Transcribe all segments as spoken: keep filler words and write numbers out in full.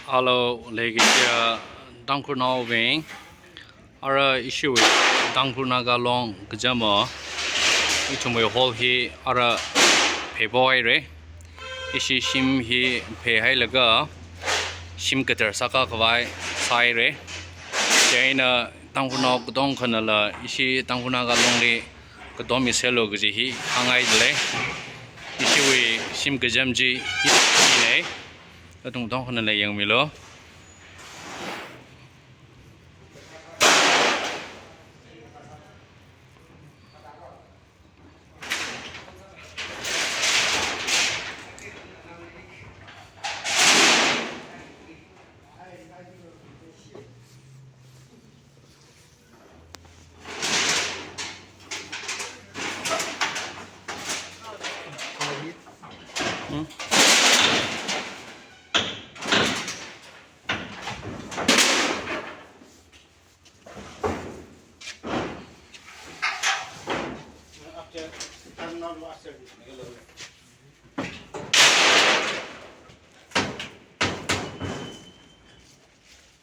Hello, leikashi Tangkhulnaobing. Ara ishiwui Tangkhul Naga Long kajama, ithumwui hall hi ara pheipo haira. Ishi shim hi pheihailaga shim kadar sākakhavai sāhaira. Chieina Tangkhulnao katongkhanala ishi Tangkhul Naga Longli katom miserlu kaji hi hāngngaidalei. Ishiwui shim kajam chi hi, hi nei. Katongkhanala yangmilu.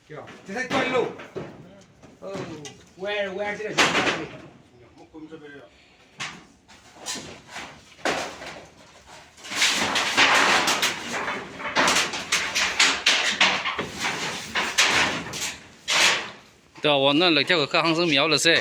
Kya? This side quite low. Oh, where, where did I? Tawana lakya ka hāngsangmi yaola se.